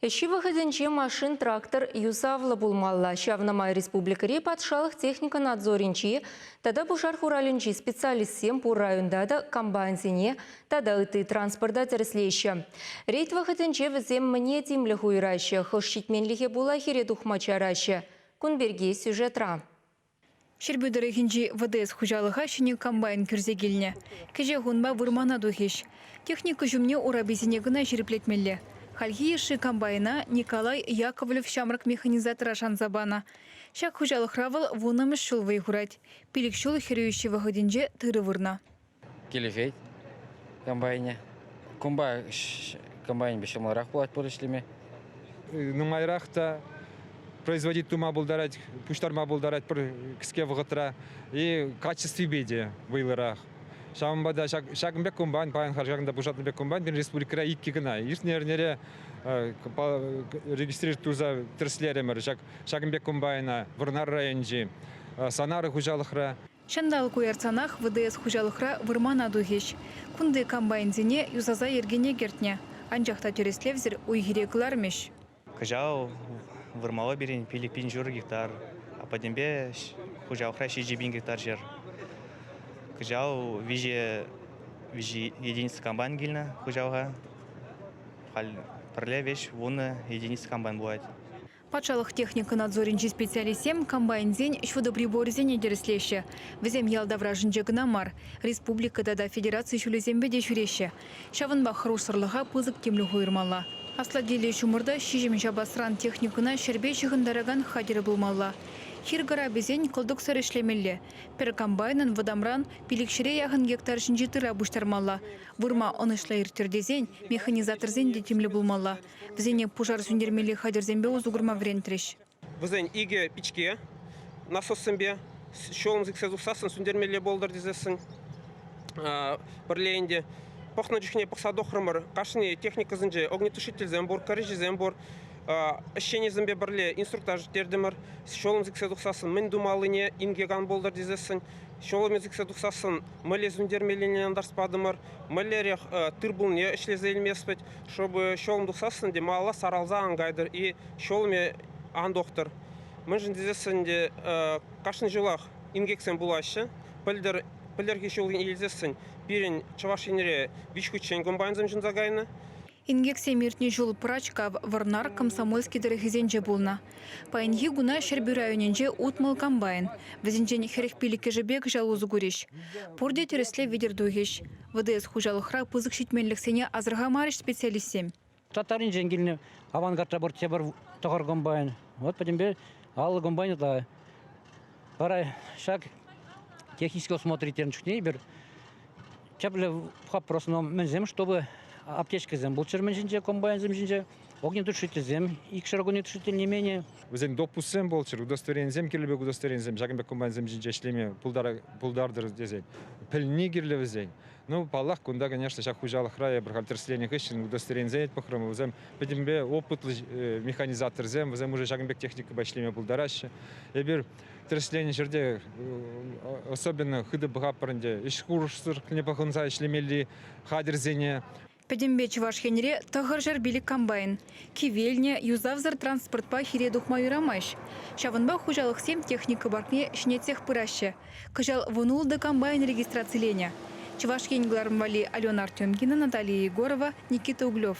Ӗҫҫи вӑхӑтӗнче машин-трактор юсавлӑ пулмалла. Ҫавна май республикӑри патшалӑх техника надзорӗнчи тата пушар хуралӗнчи специалистсем пур районта та комбайнсене тата ытти транспорта тӗрӗслеҫҫӗ. Рейд вӑхӑтӗнче вӗсем мӗне тимлӗх уйӑраҫҫӗ, хӑш ҫитменлӗхе пула хире тухма чараҫҫӗ? Кун пирки сюжетра. Ҫӗрпӳ тӑрӑхӗнчи ВДС хуҫалӑха ҫӗнӗ комбайн кӳрсе килнӗ. Кӗҫех унпа вырмана тухӗҫ. Техника ҫумне ураписене кӑна ҫирӗплетмелле. Хальхи йышши комбайна Николай Яковлев ҫамрӑк механизатора шанса панӑ. Ҫак хуҫалӑхра вӑл вуннӑмӗш ҫул вӑй хурать. Пилӗк ҫул хӗрӳ ӗҫҫи вӑхӑтӗнче тырӑ вырнӑ. Килӗшет комбайнӗ. Кунпа комбайнпа ҫӑмӑлрах пулать пуль ӗҫлеме. Нумайрах та производить тума пултарать, пуҫтарма пултарать пӗр кӗске вӑхӑтра. И качествипе те вӑйлӑрах. Ҫавӑнпа та ҫакӑн пек комбайн, паян ҫакӑнта пушатнӑ пек комбайн пирӗн республикӑра иккӗ кӑна. Иртнӗ эрнере регистрировать туса тӗрӗслерӗмӗр ҫакӑн пек комбайна Вӑрнар районӗнчи Санары хуҫалӑхра. Ҫанталӑк уяртсанах ВДС хуҫалӑхра вырмана тухӗҫ. Кунти комбайнсене юсаса йӗркене кӗртнӗ. Анчах та тӗрӗслевсӗр уй-хире кӑлармӗҫ. Кӑҫал вырмалла пирӗн 5,5 гектар, а пӗтӗмпе хуҫалӑхра 7,000 гектар ҫӗр. Кӑҫал виҫӗ, виҫӗ единица комбайн килнӗ хуҫалӑха. Халь пӗрле веҫ вунӑ единица комбайн пулать. Патшалӑх техника надзорӗнчи специалистсем комбайнсен ҫутӑ приборӗсене тӗрӗслеҫҫӗ. Вӗсем ял таврашӗнче кӑна мар, республика тата федераци ҫулӗсемпе те ҫӳреҫҫӗ. Ҫавӑнпа хӑрушсӑрлӑха пысӑк тимлӗх уйӑрмалла. Аслатиллӗ ҫумӑрта ҫиҫӗм ҫапасран техникӑна ҫӗрпе ҫыхӑнтаракан хатӗр пулмалла. Хир карапӗсен кӑлтӑксӑр ӗҫлемелле. Пӗр комбайнӑн вӑтамран пилӗкҫӗре яхӑн гектар ҫинчи тырра пуҫтармалла. Вырма ӑнӑҫлӑ ирттӗр тесен механизаторсен те тимлӗ пулмалла. Вӗсене пушар сӳнтермелли хатӗрсемпе усӑ курма вӗрентрӗҫ. Вӗсен икӗ пичке насоссемпе ҫулӑм сиксе тухсассӑн сӳнтермелле пултӑр тесессӗн пӗрле ӗнтӗ пӑхнӑ чухне пӑхса тухрӑмӑр. Кашни техникӑсенче огнетушительсем пур, кӗреҫесем пур. Ӗҫченӗсемпе пӗрле инструктаж ирттертӗмӗр. Ҫулӑм сиксе тухсассӑн мӗн тумаллине инкек ан пултӑр тесессӗн, ҫулӑмӗ сиксе тухсассӑн мӗнле сӳнтермеллине антарса патӑмӑр. Мӗнлерех тыр-пулне ӗҫлесе илместпӗт. Чтобы ҫулӑм тухсассӑн те малалла саралса ан кайтӑр и ҫулӑмӗ ан тухтӑр. Мӗншӗн тесессӗн те кашни ҫулах инкексем пулаҫҫӗ. Пӗлтӗр пӗлтӗрхи ҫул илсессӗн пирӗн Чӑваш Енре виҫ хутчен комбайнсем ҫунса кайнӑ. Инкексем иртнӗ ҫул Пӑрачкав, Вӑрнар, Комсомольски тӑрӑхӗсенче пулнӑ. Паянхи куна Ҫӗрпӳ районӗнче 60 комбайн. Вӗсенчен 45-ӗшӗпе кӑҫал усӑ курӗҫ. Пурте тӗрӗслев витӗр тухӗҫ. ВДС хуҫалӑхра пысӑк ҫитменлӗхсене асӑрхамарӗҫ специалистсем. Татаринчен килнӗ авангардра пӗр тепӗр тӑхӑр комбайн. Вот пӗтӗмпе 50 комбайн ытла. Вара ҫак технический осмотр ирттернӗ чухне эпир тӗплӗ вопрос, но мӗнсем, чтобы аптечкӑсем пулччӑр мӗн ҫинче, комбайнсем ҫинче, огнетушительсем, икшер огнетушитель не менее. Вӗсен допусксем пулччӑр, удостоверенисем кирлӗ пек удостоверенисем ҫакӑн пек комбайнсем ҫинче ӗҫлеме пултартӑр тесен пӗлни кирлӗ вӗсен. Ну, паллах, кунта, конечно, ҫак хуҫалӑхра эпир халь тӗрӗсленӗ хыҫҫӑн удостоверенисене пӑхрӑм. Вӗсем пӗтӗмпе опытлӑ механизаторсем, вӗсем уже ҫакӑн пек техникӑпа ӗҫлеме пултараҫҫӗ. Эпир тӗрӗсленӗ ҫӗрте особенно хытӑ пӑхатпӑр ӗнтӗ ӗҫ хурӑшсӑрлӑхне пӑхӑнса ӗҫлемелли хатӗрсене. Пӗтӗмпе Чӑваш Енре 905 комбайн. Кивелнӗ, юсавсӑр транспортпа хире тухма юрамасть. Ҫавӑнпа хуҫалӑхсем техника паркне ҫӗнетсех пыраҫҫӗ. Кӑҫал вунултӑ комбайн регистрациленӗ. Чӑваш Ен кӑларӑм валли Алена Артемкина, Наталья Егорова, Никита Углев.